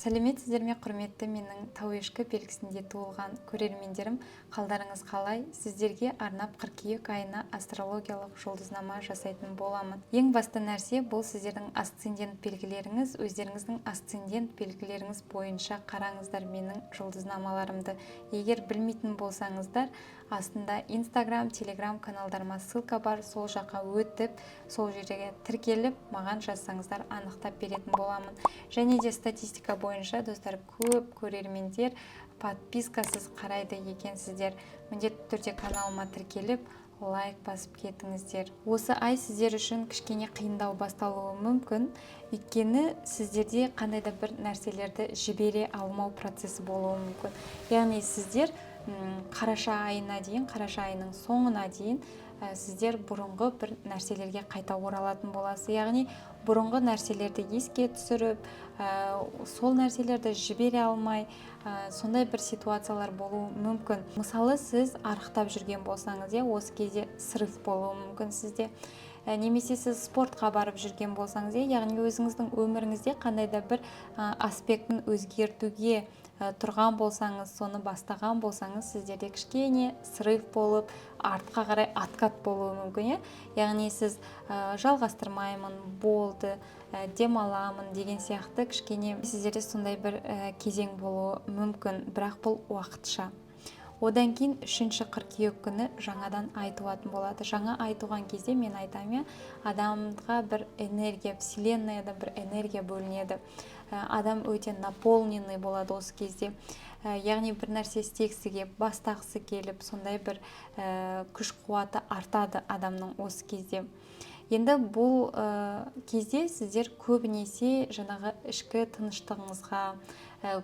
Сәлеметсіздер ме, құрметті менің Тауешкі белгісінде туылған көрермендерім! Қалдарыңыз қалай? Сіздерге арнап қыркүйек айына астрологиялық жұлдызнама жасайтын боламын. Ең басты нәрсе – бұл сіздердің асцендент белгілеріңіз. Өздеріңіздің асцендент белгілеріңіз бойынша қараңыздар менің жұлдызнамаларымды. Егер білмейтін болсаңыздар, астында Инстаграм, Телеграм каналдарыма ссылка бар, сол жаққа өтіп, сол жерге тіркеліп, маған жазсаңыздар, анықтап беретін боламын. Және де статистика бойынша, достар, көп көрермендер подпискасыз қарайды екенсіздер. Міндетті түрде каналыма тіркеліп, лайк басып кетіңіздер. Осы ай сіздер үшін кішкене қиындау басталуы мүмкін, өйткені сіздерде қандай да бір нәрселерді жібере алмау процесі болуы мүмкін. Яғни сіздер қараша айына дейін, қараша айының соңына дейін сіздер бұрынғы бір нәрселерге қайта оралатын боласыз. Яғни бұрынғы нәрселерді еске түсіріп, сол нәрселерді жібере алмай, сондай бір ситуациялар болуы мүмкін. Мысалы, сіз арықтап жүрген болсаңыз, иә, осы кезде срыв болуы мүмкін сізде. Немесе сіз спортқа барып жүрген болсаңыз, иә, яғни өзіңіздің өміріңізде қандай да бір аспектін өзгертуге тұрған болсаңыз, соны бастаған болсаңыз, сіздерде кішкене срыв болып, артқа қарай откат болуы мүмкін, иә. Яғни сіз жалғастырмаймын, болды, демаламын деген сияқты, кішкене сіздерде сондай бір кезең болуы мүмкін. Бірақ бұл уақытша. Одан кейін 3 қыркүйек күні жаңадан ай туатын болады. Жаңа ай туған кезде мен айтамын, иә, адамға бір энергия, вселеннаядан бір энергия бөлінеді. Адам өте наполненный болады осы кезде. Яғни бір нәрсе істегісі келіп, бастағысы келіп, сондай бір күш қуаты артады адамның осы кезде. Енді бұл кезде сіздер көбінесе жаңағы ішкі тыныштығыңызға,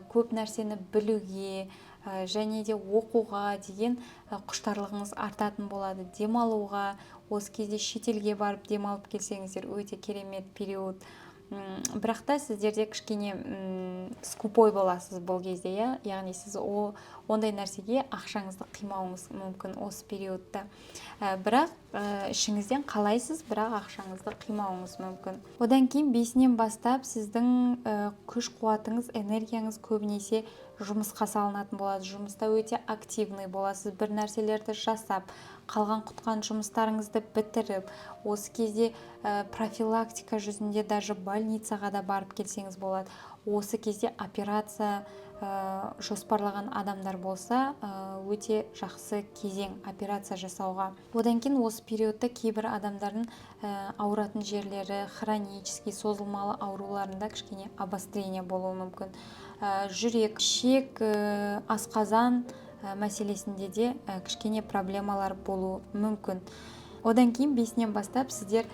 көп нәрсені білуге және де оқуға деген құштарлығыңыз артатын болады. Демалуға, осы кезде шетелге барып демалып келсеңіздер, өте керемет период. Бірақ та сіздерде кішкене скупой боласыз бұл кезде, иә. Яғни сіз ондай нәрсеге ақшаңызды қимауыңыз мүмкін осы периодта. Бірақ ішіңізден қалайсыз, бірақ ақшаңызды қимауыңыз мүмкін. Одан кейін 5-інен бастап сіздің күш қуатыңыз, энергияңыз көбінесе жұмысқа салынатын болады. Жұмыста өте активный боласыз, бір нәрселерді жасап, қалған құтқан жұмыстарыңызды бітіріп. Осы кезде профилактика жүзінде даже больницаға да барып келсеңіз болады. Осы кезде операция жоспарлаған адамдар болса, өте жақсы кезең операция жасауға. Одан кейін осы периодта кейбір адамдардың ауыратын жерлері, хронический, созылмалы ауруларында кішкене обострение болуы мүмкін. Жүрек, ішек, асқазан мәселесінде де кішкене проблемалар болуы мүмкін. Одан кейін 5-інен бастап сіздер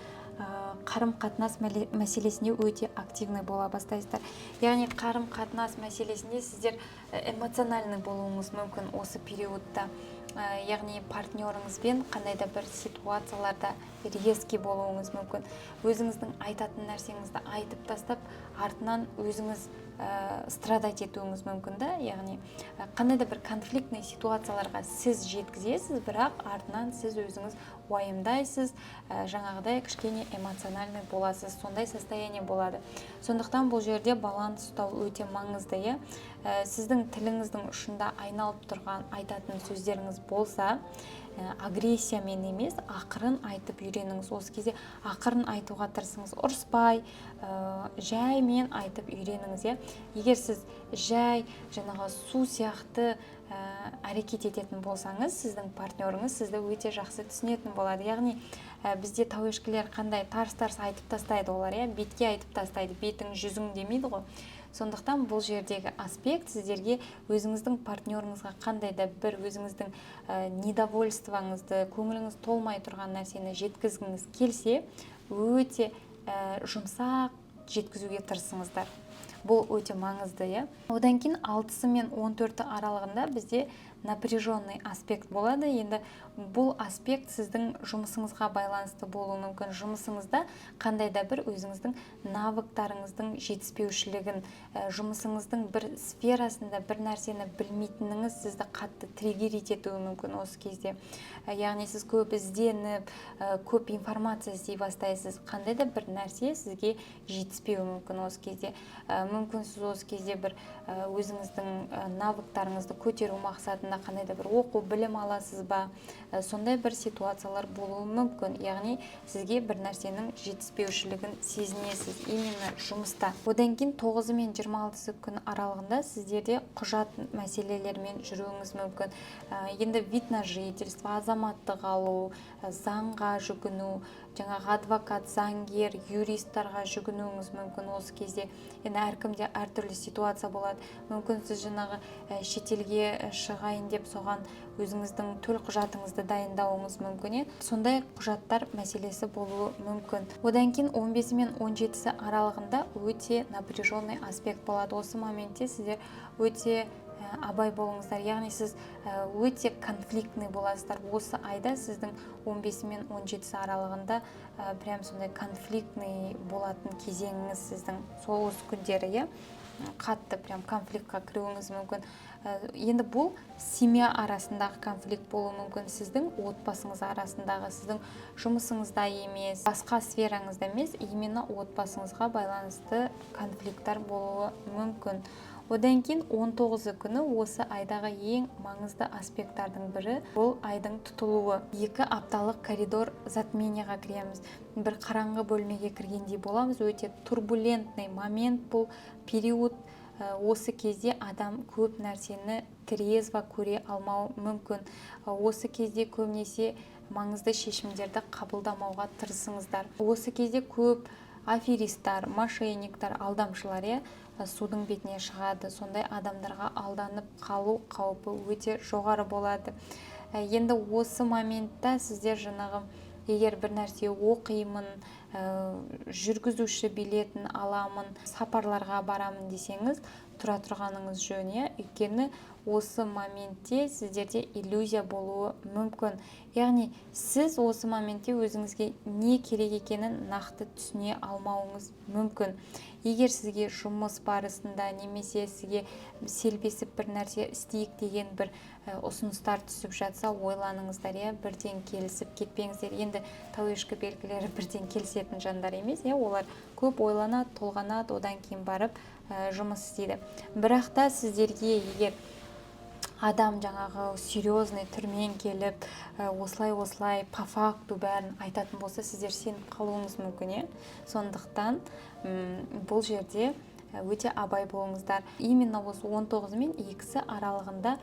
қарым қатынас мәселесінде өте активный бола бастайсыздар. Яғни қарым қатынас мәселесінде сіздер эмоциональный болуыңыз мүмкін осы периодта. Яғни партнеріңізбен қандай да бір ситуацияларда резкий болуыңыз мүмкін. Өзіңіздің айтатын нәрсеңізді айтып тастап, артынан өзіңіз страдать етуіңіз мүмкін да. Яғни қандай да бір конфликтный ситуацияларға сіз жеткізесіз, бірақ артынан сіз өзіңіз уайымдайсыз, жаңағыдай кішкене эмоциональный боласыз, сондай состояние болады. Сондықтан бұл жерде баланс ұстау өте маңызды, иә. Сіздің тіліңіздің ұшында айналып тұрған айтатын сөздеріңіз болса, агрессиямен емес, ақырын айтып үйреніңіз. Осы кезде ақырын айтуға тырысыңыз, ұрыспай, жаймен айтып үйреніңіз, иә. Егер сіз жай, жаңағы су сияқты әрекет ететін болсаңыз, сіздің партнеріңіз сізді өте жақсы түсінетін болады. Яғни бізде тауешкілер қандай тарс тарс айтып тастайды олар, иә, бетке айтып тастайды, бетің, жүзің демейді ғой. Сондықтан бұл жердегі аспект сіздерге өзіңіздің партнеріңізға қандай да бір өзіңіздің недовольствоңызды, көңіліңіз толмай тұрған нәрсені жеткізгіңіз келсе, өте жұмсақ жеткізуге тырысыңыздар. Бұл өте маңызды, иә. Одан кейін 6-сы мен 14-і аралығында бізде Напряженный аспект болады. Енді бұл аспект сіздің жұмысыңызға байланысты болуы мүмкін. Жұмысыңызда қандай да бір өзіңіздің навыктарыңыздың жетіспеушілігін, жұмысыңыздың бір сферасында бір нәрсені білмейтініңіз сізді қатты триггерить етуі мүмкін осы кезде. Яғни сіз көп ізденіп, көп информация іздей бастайсыз. Қандай да бір нәрсе сізге жетіспеуі мүмкін осы кезде. Мүмкін, сіз осы кезде бір өзіңіздің навыктарыңызды көтеру мақсатында қандай да бір оқу, білім аласыз ба, сондай бір ситуациялар болуы мүмкін. Яғни сізге бір нәрсенің жетіспеушілігін сезінесіз именно жұмыста. Одан кейін 9-ы мен 26-сы күн аралығында сіздерде құжат мәселелерімен жүруіңіз мүмкін. Енді вид на жительство, азаматтық алу, заңға жүгіну, жаңағы адвокат, заңгер, юристтарға жүгінуіңіз мүмкін осы кезде. Енді әркімде әртүрлі ситуация болады. Мүмкін, сіз жаңағы шетелге шығайын деп, соған өзіңіздің төлқұжатыңызды дайындауыңыз мүмкін, иә. Сондай құжаттар мәселесі болуы мүмкін. Одан кейін 15-і мен 17-сі аралығында өте напряженный аспект болады. Осы моментте сіздер өте абай болыңыздар. Яғни сіз өте конфликтный боласыздар осы айда. Сіздің 15-і мен 17-сі аралығында прям сондай конфликтный болатын кезеңіңіз сіздің сол осы күндері, иә. Қатты прям конфликтқа кіруіңіз мүмкін. Енді бұл семья арасындағы конфликт болуы мүмкін, сіздің отбасыңыз арасындағы, сіздің жұмысыңызда емес, басқа сфераңызда емес, именно отбасыңызға байланысты конфликттар болуы мүмкін. Одан кейін 19 күні осы айдағы ең маңызды аспекттардың бірі — бұл айдың тұтылуы. 2 апталық коридор затменияға кіреміз. Бір қараңғы бөлмеге кіргендей боламыз. Өте турбулентный момент бұл период. Осы кезде адам көп нәрсені трезво көре алмауы мүмкін. Осы кезде көбінесе маңызды шешімдерді қабылдамауға тырысыңыздар. Осы кезде көп аферисттар, мошенниктар, алдамшылар, иә, судың бетіне шығады. Сондай адамдарға алданып қалу қаупі өте жоғары болады. Енді осы моментта сіздер жаңағы егер бір нәрсе оқимын, жүргізуші билетін аламын, сапарларға барамын десеңіз, тұра тұрғаныңыз жөн, иә. Өйткені осы моментте сіздерде иллюзия болуы мүмкін. Яғни сіз осы моментте өзіңізге не керек екенін нақты түсіне алмауыңыз мүмкін. Егер сізге жұмыс барысында немесе сізге селбесіп бір нәрсе істейік деген бір ұсыныстар түсіп жатса, ойланыңыздар, иә, бірден келісіп кетпеңіздер. Енді тауешкі белгілері бірден келісетін жандар емес, иә. Олар көп ойланады, толғанады, одан кейін барып жұмыс істейді. Бірақ та сіздерге егер адам жаңағы серьезный түрмен келіп, осылай осылай по факту бәрін айтатын болса, сіздер сеніп қалуыңыз мүмкін, иә. Сондықтан бұл жерде өте абай болыңыздар. Именно осы 19 мен 2 аралығында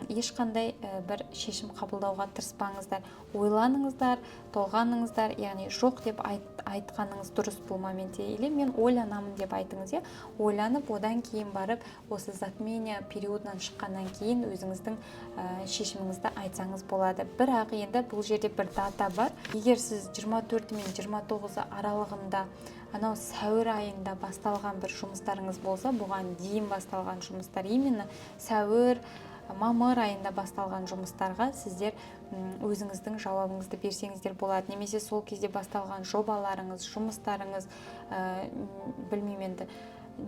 ешқандай бір шешім қабылдауға тырыспаңыздар. Ойланыңыздар, толғаныңыздар. Яғни жоқ деп айтқаныңыз дұрыс бұл моментте или мен ойланамын деп айтыңыз, иә. Ойланып, одан кейін барып, осы затмение периодынан шыққаннан кейін өзіңіздің шешіміңізді айтсаңыз болады. Бірақ енді бұл жерде бір дата бар. Егер сіз 24 мен 29 аралығында анау сәуір айында басталған бір жұмыстарыңыз болса, бұған дейін басталған жұмыстар, именно сәуір, мамыр айында басталған жұмыстарға сіздер өзіңіздің жауабыңызды берсеңіздер болады. Немесе сол кезде басталған жобаларыңыз, жұмыстарыңыз, білмеймін енді,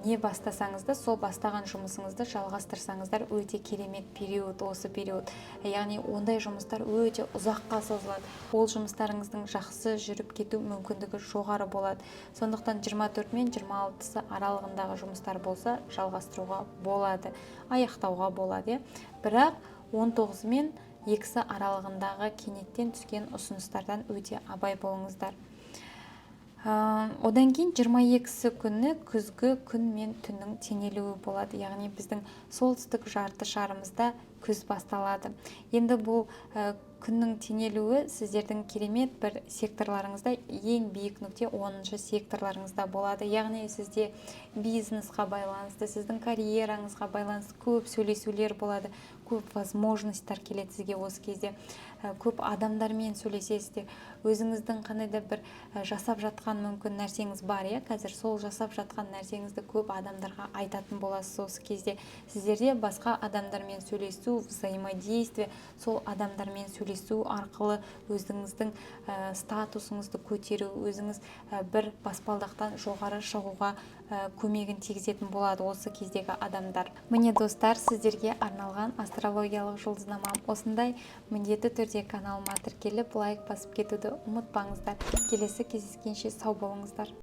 не бастасаңыз да, сол бастаған жұмысыңызды жалғастырсаңыздар, өте керемет период осы период. Яғни ондай жұмыстар өте ұзаққа созылады. Ол жұмыстарыңыздың жақсы жүріп кету мүмкіндігі жоғары болады. Сондықтан 24 мен 26 аралығындағы жұмыстар болса, жалғастыруға болады, аяқтауға болады, иә. Бірақ 19 мен 2 аралығындағы кенеттен түскен ұсыныстардан өте абай болыңыздар. Одан кейін 22-сі күні күзгі күн мен түннің теңелуі болады. Яғни біздің солтүстік жарты шарымызда күз басталады. Енді бұл күннің теңелуі сіздердің керемет бір секторларыңызда, ең биік нүкте 10 секторларыңызда болады. Яғни сізде бизнесқа байланысты, сіздің карьераңызға байланысты көп сөйлесулер болады. Көп возможностьтар келеді сізге осы кезде. Көп адамдармен сөйлесесіздер. Өзіңіздің қандай да бір жасап жатқан мүмкін нәрсеңіз бар, иә, қазір сол жасап жатқан нәрсеңізді көп адамдарға айтатын боласыз. Осы кезде сіздерде басқа адамдармен сөйлесу, взаимодействие, сол адамдармен сөйлесу арқылы өзіңіздің статусыңызды көтеру, өзіңіз бір баспалдақтан жоғары шығуға көмегін тигізетін болады осы кездегі адамдар. Міне, достар, сіздерге арналған астрологиялық жұлдызнамам осындай. Міндетті түрде каналыма тіркеліп, лайк басып кетуді ұмытпаңыздар. Келесі кездескенше сау болыңыздар!